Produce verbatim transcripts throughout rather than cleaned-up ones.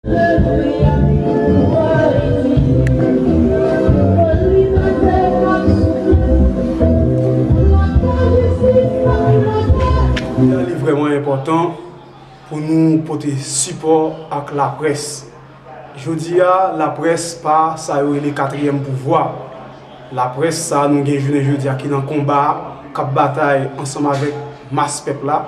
Li vrèman enpòtan pou nou pote sipò ak laprès. Jodi a, laprès pa sa yo rele katriyèm pouvwa. Laprès sa nou gen jounen jodi a ki nan konba, k ap batay ansanm avèk mas pèp la,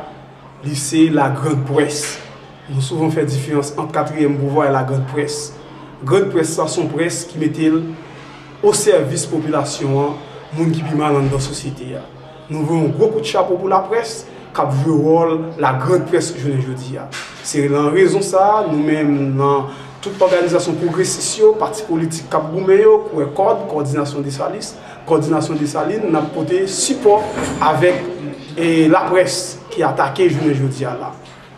li se la grande presse. Nou souvan fè diferans ant katriyèm pouvwa e la grande presse. Grande presse sa se yon près ki mete l o sèvis popilasyon an, moun ki pi mal anndan sosyete a. Nou voye yon gwo kout chapo pou laprès k ap jwe wòl la grande presse jounen jodi a. Se nan rezon sa a, nou menm nan tout òganizasyon pwogresis yo, pati politik k ap goumen yo, Kwè Kòd, Kòdinasyon Desalis, Kòdinasyon Desalin, n ap pote sipò avèk e laprès ki atake jounen jodi a la.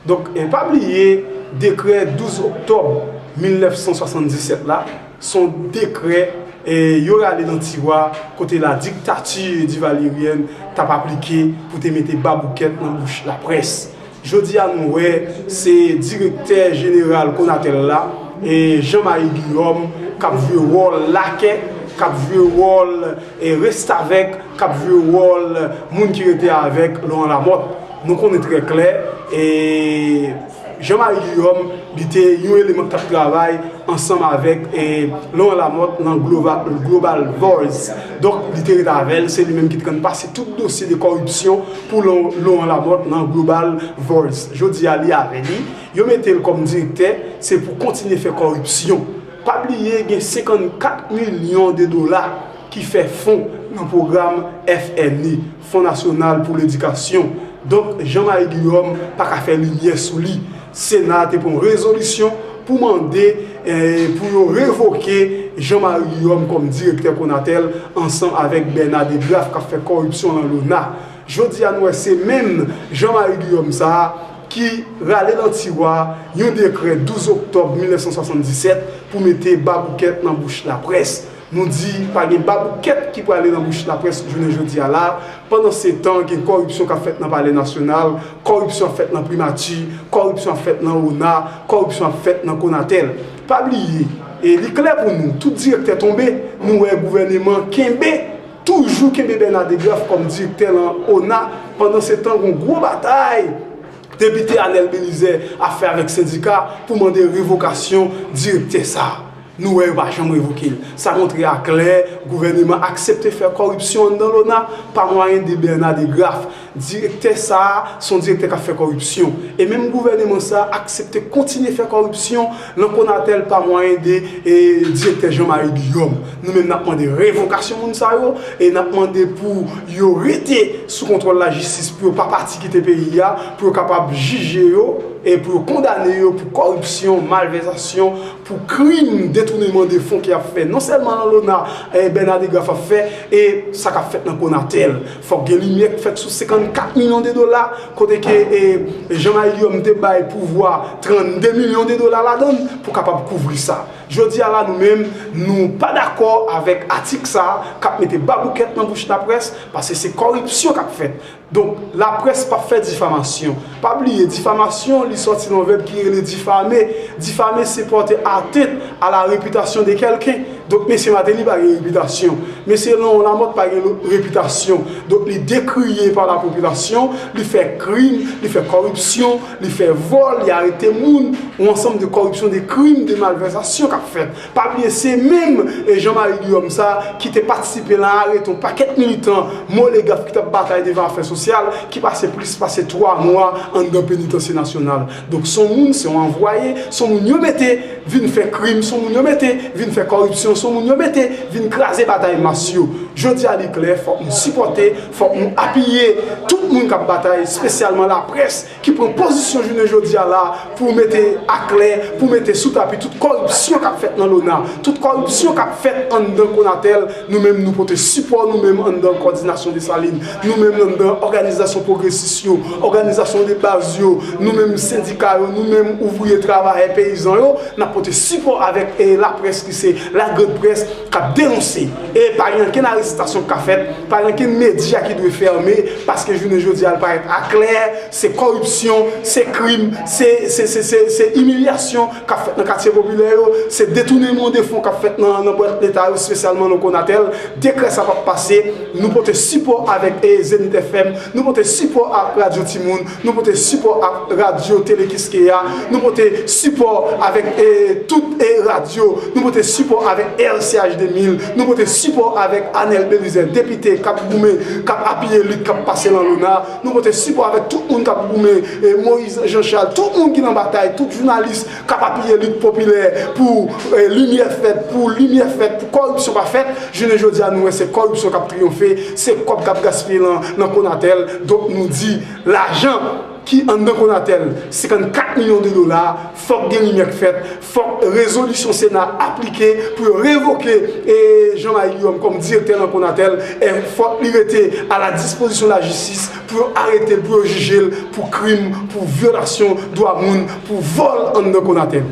Donk, e pa bliye, dekrè douz oktòb mil nèf san swasanndisèt la, se yon dekrè e yo rale nan tiwa kote la diktati divalyeryèn t ap aplike pou te mete baboukèt nan bouch laprès. Jodi a nou wè se direktè jeneral Konatel la, e Jean Marie Guillaume, k ap jwe wòl lakè, k ap jwe wòl e restavèk, k ap jwe wòl moun ki rete avèk Laurent Lamothe. Nou konnen trè klè, e Jean Marie Guillaume, li te yon eleman k t ap travay ansanm avèk e Laurent Lamothe nan Global, Global Voice. Donk, li te rete avè l, se li menm ki te konn pase tout dosye de kòripsyon pou Laurent, Laurent Lamothe nan Global Voice. Jodi a, li avè li. Yo mete l kòm direktè, se pou kontinye fè kòripsyon. Pa bliye, gen senkannkat milyon de dola ki fè fon nan pwogram F N E, Fon Nasyonal pou Ledikasyon. Donk, Jean Marie Guillaume pa ka fè limyè sou li. Sena te pran rezolisyon pou mande eh, pou yo revoke Jean Marie Guillaume kòm direktè Konatel ansanm avèk Bernard Degraff k ap fè kòripsyon nan lona. Jodi a nou wè se menm Jean Marie Guillaume sa a ki rale nan tiwa yon dekrè douz oktòb mil nèf san swasanndisèt pou mete baboukèt nan bouch laprès. Nou di pa gen baboukèt ki prale nan bouch laprès jounen jodi a la. Pandansetan, gen kòripsyon k ap fèt nan Palè Nasyonal, kòripsyon ap fèt nan Primati, kòripsyon ap fèt nan ona, kòripsyon ap fèt nan Konatel. Pa bliye, e li klè pou nou, tout direktè tonbe, nou wè gouvèneman kenbe, toujou kenbe Bernard Degraff kòm direktè nan ona. Pandansetan, gen yon gwo batay depite Anèl Belizaire ap fè avèk sendika pou mande revokasyon direktè sa a. Nou wè yo pa janm revoke l. Sa montre aklè, gouvèneman aksepte fè kòripsyon anndan lona pa mwayen de Bernard Degraff. Direktè sa a, se yon direktè k ap fè kòripsyon. E menm gouvèneman sa a aksepte kontinye fè kòripsyon nan Konatel pa mwayen de e, direktè Jean Marie Guillaume. Nou menm n ap mande revokasyon moun sa yo e n ap mande pou yo rete sou kontwòl lajistis, pou yo pa pati kite peyi a, pou yo kapab jije yo e pou yo kondane yo pou kòripsyon, malvèzasyon, pou krim detouneman de fon ke y ap fè non sèlman nan lona e Bernard Degraff ap fè e sa k ap fèt nan Konatel. Fòk gen limyè k fèt sou senkannkat milyon de dola kote ke e, Jean Marie Guillaume te bay pouvwa trannde milyon de dola ladan l pou kapab kouvri sa. Jodi a la nou menm, nou pa dakò avèk atik sa a k ap mete baboukèt nan bouch laprès, paske se kòripsyon k ap fèt. Donk, laprès p ap fè difamasyon. Pa bliye, difamasyon, li sòti nan yon vèb ki rele difame. Difame, se pòte atent a la repitasyon de kèlken. Donk, mesye Martelly pa gen repitasyon. Mesye Laurent Lamothe pa gen lo-, repitasyon. Donk, li dekriye pa la popilasyon, li fè krim, li fè kòripsyon, li fè vòl, li arete moun, yon ansanm de kòripsyon, de krim, de malvèzasyon k ap fèt. Pa bliye, se menm e Jean Marie Guillaume sa ki te patisipe nan arete yon pakèt militan molegaf ki t ap batay devan afè sosyal, ki pase plis pase twa mwa anndan penitansye nasyonal. Donk, se yon moun, se yon anvwaye, se yon moun yo mete vin fè krim, se yon moun yo mete vin fè kòripsyon, se yon moun yo mete vin kraze batay mas yo. Jodi a, li klè, fòk nou sipòte, fòk nou apiye tout moun k ap batay, espesyalman laprès, ki pran pozisyon jounen jodi a la pou mete aklè, pou mete sou tapi tout kòripsyon k ap fèt nan lona, tout kòripsyon k ap fèt anndan Konatel. Nou menm, nou pote sipò nou menm anndan Kòdinasyon Desalin, nou menm anndan òganizasyon pwogresis yo, òganizasyon de baz yo, nou menm sendika yo, nou menm ouvriye, travayè, peyizan yo, n ap pote sipò avèk e laprès ki se la grande presse k ap denonse. E pa gen ankenn manifestasyon k ap fèt, pa gen okenn medya ki dwe fèmen, paske jounen jodi a l parèt aklè, se kòripsyon, se krim, se, se, se, se, se imilyasyon k ap fèt nan katye popilè yo, se detouneman de fon k ap fèt nan, nan bwat leta yo, espesyalman nan Konatel. Dekrè sa p ap pase. Nou pote sipò avèk e, Zenith F M, nou pote sipò ak Radyo Timoun, nou pote sipò ak Radyo Tele Kiskeya, nou pote sipò avèk e, tout e, radyo, nou pote sipò avèk R C H de mil, nou pote sipò avèk Anèl Belizaire, depite k ap goumen, k ap apiye lit k ap pase nan Lona, nou pote sipò avèk tout moun k ap goumen, e, Moïse Jean Charles, tout moun ki nan batay, tout jounalis k ap apiye lit popilè pou, e, limyè fèt, pou limyè fèt, pou kòripsyon pa fèt. Jounen jodi a, nou wè se kòripsyon k ap triyonfe, se kòb k ap gaspiye nan, nan Konatel. Donk, nou di, lajan ki anndan Konatel, senkannkat milyon de dola, fòk gen limyè k fèt, fòk rezolisyon Sena aplike pou yo revoke, e, Jean Marie Guillaume kòm direktè nan Konatel, e fòk li rete a la dispozisyon lajistis pou yo arete l, pou yo jije l pou krim, pou vyolasyon dwa moun, pou vòl anndan Konatel.